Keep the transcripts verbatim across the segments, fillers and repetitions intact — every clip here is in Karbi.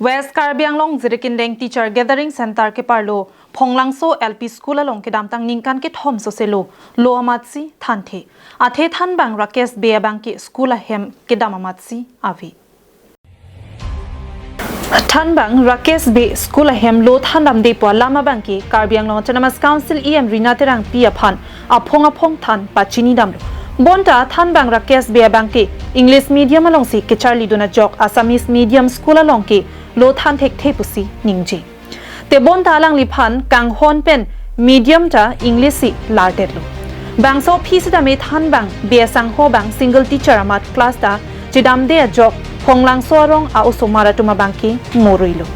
West Karbi Anglong Jirikindeng Teacher Gathering Center keparlo Phonglangso L P School along kedamtang ningkan kethom soselo lo amatsi thanthe. Athe thanbang Rakesh Bey abangke school ahem kedam amatsi ave. Thanbang Rakesh Bey school ahem lo thandamde pu alam abangke Karbi Anglong Autonomous Council E M Rina Terangpi aphan aphong aphong than pachinidamlo. Bonta thanbang Rakesh Bey abangke English medium alongsi kecharlidun ajok Assamese medium school alongke lo than thekthe pusi ningje. Te bonta alangliphan kanghon pen medium ta English si lardetlo. Bangso aphi sitame thanbang Bey asangho abang single teacher amat class ta chedamde ajok Phonglangso arong a-osomar atum abangke moruilo.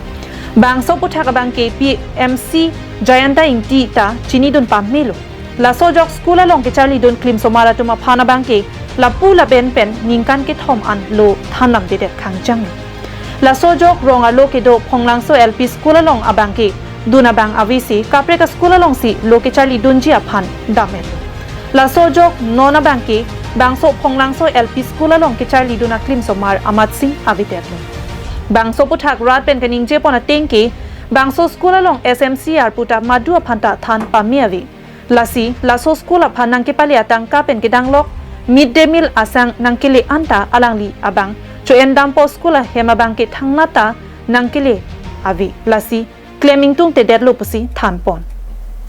Bangso aphuthak abangke P M C Jayanta Ingti ta chinidun pamelo. Laso ajok school along kecharlidun klimsomar atum aphan abangke lapu laben pen ningkan kethom an lo thandamdedet khangjang. Laso ajok rong arlo kedo Phonglangso L P school along abangke dun abang avesi kaprek a-school alongsi lo kecharlidunji aphan damet. Laso ajok non abangke bangso Phonglangso L P school along kecharlidun aklimsomar amatsi avedetlo. Bangso aphuthak rat pen keningjepon atengke bangso school along S M C arpu ta madu aphan ta than pame ave. Lasi laso school aphan nangkepale atangka pen kedanglok mid day meal asang nangkele anta alangli abang cho-endampo school ahem abangke thangnat ta nangkele ave. Lasi klem ingtungtedetlo pusi thanpon.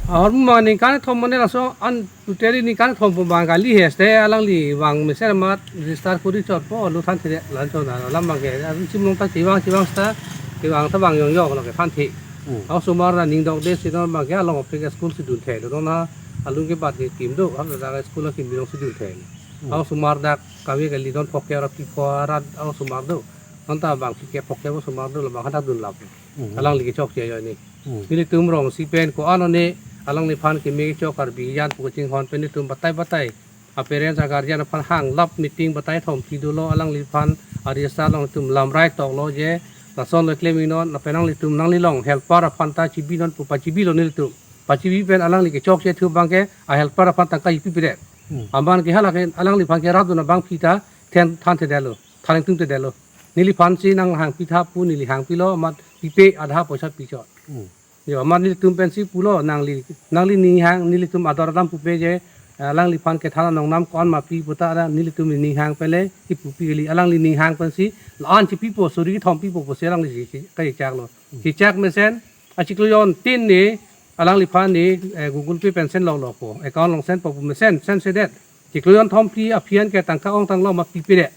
Ahormu ningkan thom mane laso an tuteri ningkan thom pu bang kali heste alangli bang mesen amat register kuri chotpo lo thanthe lanchon alam bangke. Arum chimlong ta chevang chevang sta chevang ta bang yong yong lo ke thanthe. Hmm. A-osomar aning dokde si non bangke along aphi ke school si dunthelo. Non along ke bat ke kim do, har dak school ke kim dong si dunthelo. Hmm. A-osomar dak kave kali non phokep ra pipho arat a-osomar do. Non ta bang phikep phokep a-osomar do lo bang hadak dunlap. Hmm. Alangli kechokche ajoine. Hmm. Nelitum rong isi pen ko-an one alangliphan keme kechok Karbi jan pu kachinghon pen nelitum batai batai a-parents a-guardian aphan hanglap meeting batai thom pidolo alangliphan a-register along tum lamrai toklo je lason lo klem ingnon lapen nanglitum nanglilong helper aphan ta chibinon pu pachibilo nelitum. Pachibi pen alangli kechokche thu bangke a-helper aphan tangka ipi pidet. Hmm. Aman ke halake alangliphan ke rat dun abang phi ta then thanthedetlo, than ingtungtedetlo. Neliphan si nanghangpi tha pu neli hangpilo amat pipe adha poisa pichot. Hmm. Jo, amat nelitum pensi pulo nangli, nangli ning hang, nelitum ador adam pupe je, eh, alangliphan kethan anong nam ko-an ma pi puta ada nelitum ning hang pele, ipu pi kali, alangli ning hang pensi, la-an chipipo, suri thom pipo pusi alangli si, si, kachechaklo. Hmm. Chechak mesen, achiklo jon tin ne, alangliphan ne, eh, Google Pay pen send loklo po, account along send po pu mesen, send sedet. Chiklo jon thom phli aphi an ke tangka ong tanglo ma pipedet.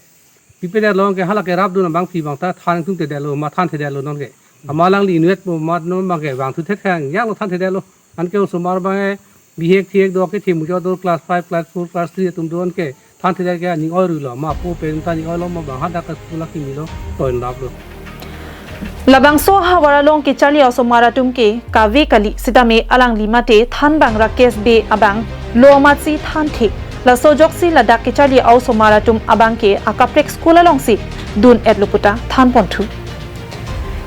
Pipedet along ke halake rap dun abang phi bang ta than ingtungtedetlo, ma thanthedetlo non ke. Ama alangli inutvet mo mat non bangke bang thu thet khang, yang lo thanthedetlo. Anke osomar bang e, bihek thihek do ke thimu jo do class five, class four, class three atum do anke thanthedet ke ning oiruilo, ma po pen ta ning oilo ma bang hadak ke school akimi lo, toin dap lo. Labangso ahavar along kecharli osomar atum ke kave kali sitame alangli mate thanbang Rakesh Bey abang lo amatsi thanthe. Laso ajoksi ladak kecharli osomar atum abangke akaprek school alongsi dun-etlo puta thanponthu.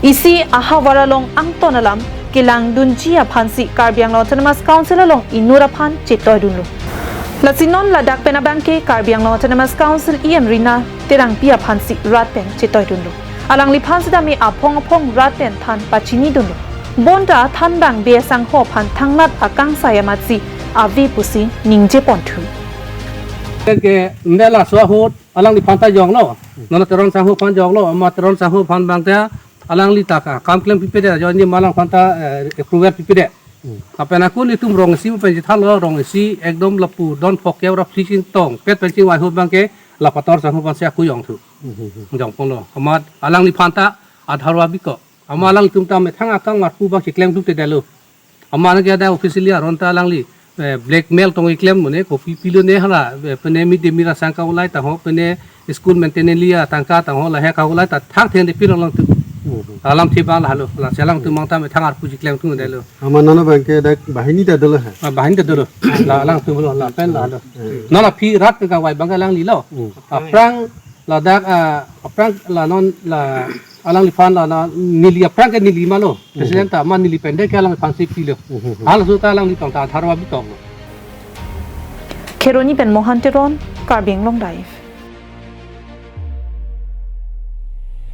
Isi ahavar along angton alam kelangdunji aphansi Karbi Anglong Autonomous Council along inut aphan chetoidunlo. Lasi non ladak pen abangke Karbi Anglong Autonomous Council E M Rina Terangpi aphansi rat pen chetoidunlo. Alangliphan sitame aphong aphong rat pen than pachinidunlo. Bonta thanbang Bey asangho aphan thangnat akangsai amatsi ave pusi ningjeponthu. Ke nela so ahut alangliphan ta jonglo. Nona Teron sangho aphan jonglo, ama Teron sangho aphan bang ta alangli ta ka kam klem pipedet, ajoine ma alangphan ta, eh, approval pipedet. Hmm. Lapen ako nelitum rong isi pen chethanlo, rong isi ekdom lapu don phokep ra phli chingtong pet pen chingvai ahut bangke la Pator sangho aphansi ako jongthu. Hmm, hmm, hmm. Jongponlo. Amat alangliphan ta Aadhaar abiko. Ama alangtum ta methang akam arpu bang chiklem dukte delo. Ama anke ada officially aron ta alangli, eh, blackmail tong iklem mone kopi pilo ne hala, eh, pene mid day meal asang kaulai ta ho, pene school maintenance li atangka ta ho, lahai kaulai ta thang theng de pilo alangtum. Hmm. Alam thi bang lahelo, lasi alangtum mang ta methang arpu chiklem tung delo. Ama nana bangke dak bahini ta dolo ha. Ah, bahini ta dolo. La alangtum lo, lapen lahelo. Hmm. Nana phi rat ke kawai bangke alanglilo. Hmm. Aphrang ladak, ah, aphrang la non la alangliphan la na neli aphrang ke neli malo. Mhm. President ta ma neli pendek ke alangphansi pilo. Mhm. Halaso ta alangliphan ta Aadhaar abitong. Kheroni pen Mohan Teron, Karbi Anglong Live.